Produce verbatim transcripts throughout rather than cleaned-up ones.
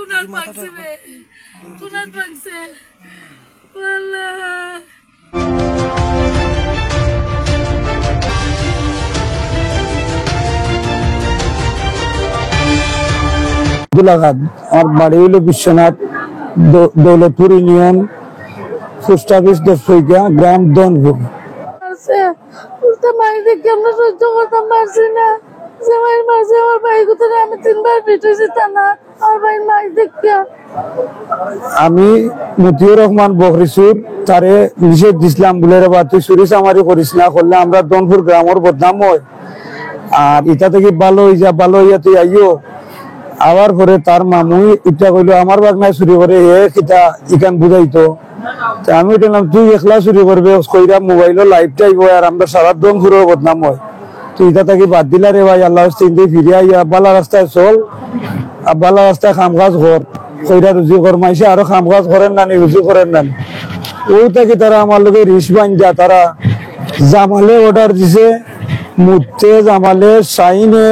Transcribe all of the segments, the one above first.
কোনাত ভাঙছে রে, কোনাত ভাঙছে। আল্লাহ। আব্দুল আহাদ, আমার বাড়ি হইল বিশ্বনাথ, দৌ-, দৌলতপুর ইউনিয়ন, পোস্ট অফিস দশপইকা, গ্রাম দনপুর। আছে, উল্টা মাই দেখি আমরা সহ্য করতাম পারছি না। জামাই মাঝে আমার ভাই কোথায় আমি তিনবার পিটাইছি তা না। আর ভাই নাই দেখিয়া। আমি মতিউর রহমান বকরিচুর, তারে নিষেধ দিছিলাম বুলে, "রে বা, তুই চুরি চামারি করিস না, করলে আমরা দনপুর গ্রামর বদনাম হয়। আর ইটা থাকি ভালো হই যা, ভালো হইয়া তুই আইও।" আবার পরে তার মামু ইটা কইলো, "আমার বাগনায় চুরি করে, হে কিতা ইখান বুঝাইতো?" তে আমি কইলাম, "তুই একলা চুরি করবে, কইরা মোবাইলো লাইভ টাইভ হয়, আর আমরা সারা দনপুরর বদনাম হয়। তুই ইটা থাকি বাদ দিলা রে ভাই, আল্লাহ হস্তে ইন্দে ফিরে আইয়া বালা রাস্তায় চল, আর বালা রাস্তায় কাম কাজ কর, কইরা রুজি কর, মাইনষে আরো কাম কাজ করের না নি, রুজি করের না নি।" ও থাকি তারা আমার লগে রিস বান্ধা, তারা জামালে অর্ডার দিছে, মুত্তে জামালে, শাহিনে,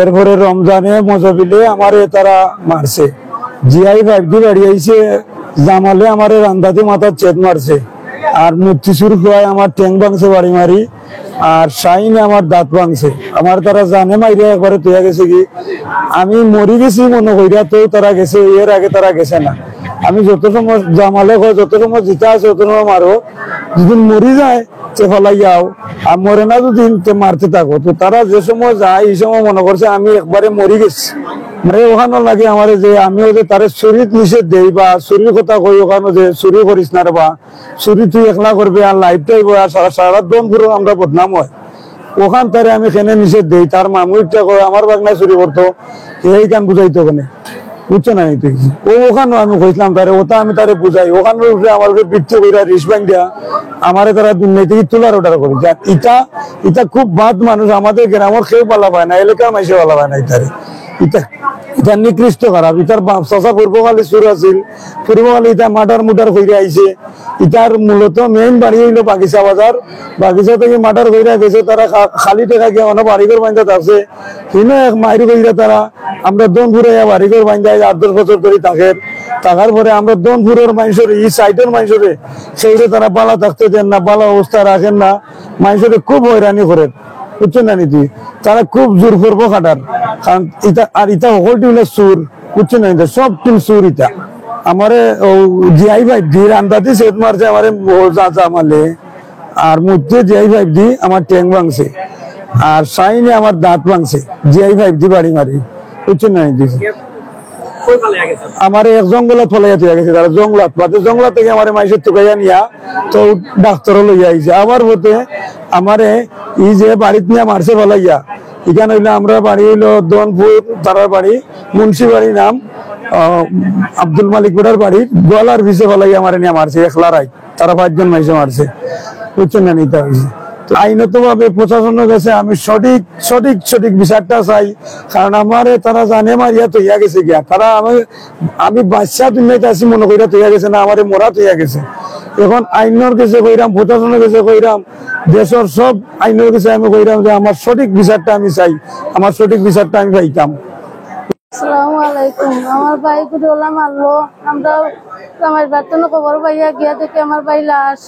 এরপরে রমজানে, মজবিলে আমারে তারা মারছে। জিআই ফাইভ ডি বাড়ি আইছে, জামালে আমারে রান্দাতে মাথাত ছেদ মারছে। আর মুত্তিছুর খুয়ায় আমার ঠ্যাং ভাঙছে বাড়ি মারি, আর শাহিনে আমার দাঁত ভাঙছে। আমার তারা জানে মাইরা একবারে তইয়া গেছে কি, আমি মরি গেছি মনো কইরা তো তারা গেছে, এর আগে তারা গেছে না। আমি যত সময় জামালে কয়, "যত সময় জিতা আছে, অত সময় মারো, যদি মরি যায়, তে ফালাই যাও, আর মরে না যদি, তে মারতে থাকো।" তো তারা যে সময় যায়, এই সময় মনো করছে আমি একবারে মরি গেছি। মানে, ওখানো লাগে আমারে যে, আমিও যে তারে চুরিত নিষেধ দেই বা চুরির কথা কই, ওখানো যে, "চুরি করিস না রে বা, চুরি তুই একলা করবে, আর লাইভ টাইভ হয়, আর সারা, সারা দনপুরো আমরা বদনাম হয়।" ওখান তারে আমি কেনে নিষেধ দেই, তার মামু একটা কয়, "আমার বাগনায় চুরি করতো, এইখান বুঝাইতো কেনে?" বুঝছো না নি তুই? ও ওখানো আমি কইছিলাম তারে, ওটা আমি তারে বুঝাই, ওখানোর উপরে আমার উপরে ভিত্তি কইরা রিস বান্ধা আমারে তারা দুনিয়া থেকে তোলার অর্ডার করে। যা, ইটা, ইটা খুব বাদ মানুষ, আমাদের গ্রামর কেউ ভালা পায় না, এলাকার মাইনষে ভালা পায় না ইতারে। ইটা, ইটা নিকৃষ্ট খারাপ। ইতার বাপ চাচা পূর্বকালে চুর আছিল, পূর্বকালে ইটা মার্ডার মুর্ডার কইরা আইছে। ইতার মূলত মেইন বাড়ি হইল বাগিচা বাজার। বাগিচা থেকে মার্ডার কইরা গেছে, তারা খা-, খালি টেকা গিয়া অন্য বাড়িঘর বান্ধা থাকছে। হিনো এক মাইর কইরা তারা, আমরা দম ঘুরাইয়া বাড়িঘর বান্ধা আট দশ বছর ধরি থাকের। থাকার পরে আমরা দমপুরর মাইনষরে, ই সাইডর মাইনষরে, সেইরে তারা বালা থাকতে দেন না, বালা অবস্থা রাখের না, মাইনষরে খুব হয়রানি করের, বুঝছো না নি তুই? তারা খুব জোর করবো খাটার, কারণ ইটা, আর ইটা হকলটি হইলে চুর, বুঝছো না নি? সব টিম চুর ইটা। আমারে ও জিআই ফাইভ ডি রান্দাতি সেট মারছে, আমারে ও যা, যা মালে, আর মধ্যে জিআই ফাইভ ডি আমার ঠ্যাং ভাঙছে, আর সাইনে আমার দাঁত ভাঙছে, জিআই ফাইভ ডি বাড়ি মারি, বুঝছো না নি তুই? কই ফালাইয়া গেছে? আমারে এক জঙ্গলত ফালাইয়া থইয়া গেছে তারা, জঙ্গলাত, বাদে জঙ্গলাত থেকে আমারে মাইনষে তুকাইয়া নিয়া তো ডাক্তারও লইয়া আইছে। আবার বলতে আমারে এই যে বাড়িত নিয়া মারছে ফালাইয়া, এখানে হইলো আমরা বাড়ি হইলো দনপুর, তারার বাড়ি মুন্সি বাড়ি নাম, আহ, আব্দুল মালিক বেটার বাড়ি, গোয়ালার পিছে ফালাইয়া আমারে নিয়া মারছে একলা রাইত। তারা পাঁচজন মাইনষে মারছে, বুঝছো না নি? ইতা হইছে। তো আইনত ভাবে প্রশাসনের কাছে আমি সঠিক, সঠিক, সঠিক বিচারটা চাই, কারণ আমারে তারা জানে মারিয়া থইয়া গেছে গিয়া। তারা আমি, আমি বাচ্চা দুনিয়াতে আছি মনে কইরা থইয়া গেছে না, আমারে মরা থইয়া গেছে। এখন আইনর কাছে কইরাম, প্রশাসনের কাছে কইরাম, দেশর সব আইনর কাছে আমি কইরাম যে আমার সঠিক বিচারটা আমি চাই, আমার সঠিক বিচারটা আমি পাইতাম। আসসালামু আলাইকুম। আমার ভাই গুলি ওলা মারলো, আমরা জামাইর বাড়িত খবর পাইয়া গিয়া দেখি আমার ভাই লাশ।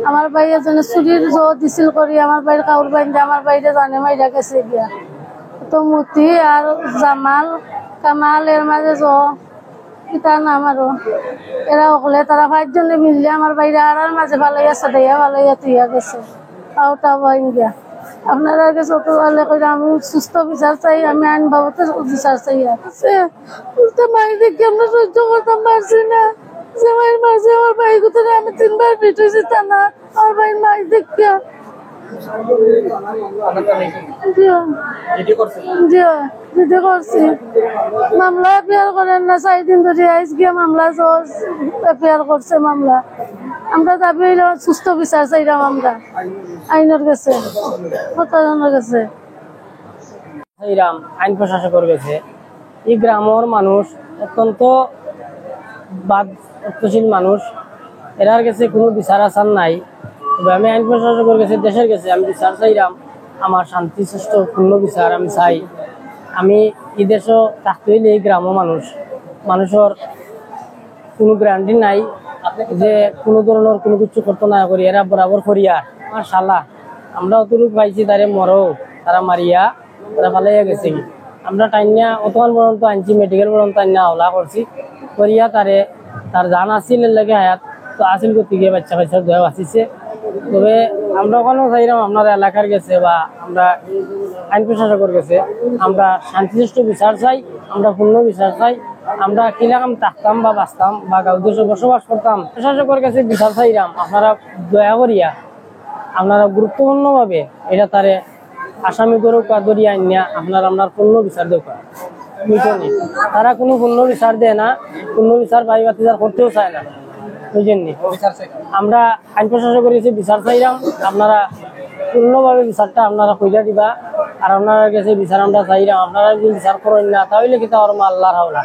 আমার ভাই এজনে চুরির জো দিছিল করি আমার ভাইর কাউর বাইন্দে আমার ভাইরে জানে মাইরা গেছে গিয়া। তো মতি আর জামাল, কামাল এর মাঝে জো কিতা নাম আরো, এরা হকলে তারা পাঁচজনে মিললে আমার ভাইরে আড়ার মাঝে ফালাইয়া সাদাইয়া ফালাইয়া থইয়া গেছে। পাওটা বাইন গিয়া। আপনারা আগে ছোট হলে কইরা আমি সুস্থ বিচার চাই, আমি আইন বাবদে বিচার চাই। আর সে উল্টা মাই দেখি আমরা সহ্য করতাম পারছি না। জামাইর মাঝে আমার ভাই কোথায় আমি তিনবার পিটাইছি তা না, আমার ভাই মাই দেখিয়া। জি। জি, জি করছি। মামলা এফআইআর করেন না, চার দিন ধরে আইজ গিয়া মামলা জজ এফআইআর করছে মামলা। আমরা দাবি হইল সুস্থ বিচার চাইলাম আমরা আইনের গেছে, প্রশাসনের গেছে। চাইলাম আইন প্রশাসকের গেছে। এই গ্রামের মানুষ অত্যন্ত বাদ অত্যশীল মানুষ, এরার গেছে কোনো বিচার আচার নাই। তবে আমি আইন প্রশাসকের গেছে, দেশের গেছে আমি বিচার চাইলাম, আমার শান্তি সুষ্ঠু পূর্ণ বিচার আমি চাই। আমি এই দেশও থাকতে হইলে এই গ্রামও মানুষ মানুষর কোনো গ্যারান্টি নাই যে কোনো ধরনের কোনো কিছু করতো না করি, এরা বরাবর করিয়া। মাশাআল্লাহ, আমরা অতটুকু পাইছি, তারে মরো, তারা মারিয়া, তারা ফালাইয়া গেছে। আমরা টাইনিয়া অতক্ষণ পর্যন্ত আনছি, মেডিকেল পর্যন্ত আনিয়া হাওলা করছি, করিয়া তারে, তার জান আছিল এর লাগে হায়াত, তো আছিল করতে গিয়ে বাচ্চা কাচ্চার দয়া বাঁচিছে। তবে আমরা ওখানেও চাইলাম আপনার এলাকার গেছে বা আমরা আইন প্রশাসকের গেছে, আমরা শান্তিসুষ্ঠু বিচার চাই, আমরা পূর্ণ বিচার চাই। আমরা কিলাকাম থাকতাম বা বাঁচতাম বা গাঁও দেশে বসবাস করতাম, প্রশাসকের কাছে বিচার চাইলাম, আপনারা দয়া করিয়া আপনারা গুরুত্বপূর্ণভাবে এটা তারে আসামি করুক বা ধরিয়া আনিয়া আপনারা আপনার পূর্ণ বিচার দেউক। বুঝছেন নি? তারা কোনো পূর্ণ বিচার দেয় না, পূর্ণ বিচার ভাই ভাতিজার করতেও চায় না। বুঝছেন নি? আমরা আইন প্রশাসকের কাছে বিচার চাইলাম, আপনারা পূর্ণভাবে বিচারটা আপনারা কইরা দিবা। আর আপনার কাছে বিচার আমরা চাইলাম, আপনারা যদি বিচার করেন না, তাহলে কিন্তু আমার আল্লাহর হাওলা।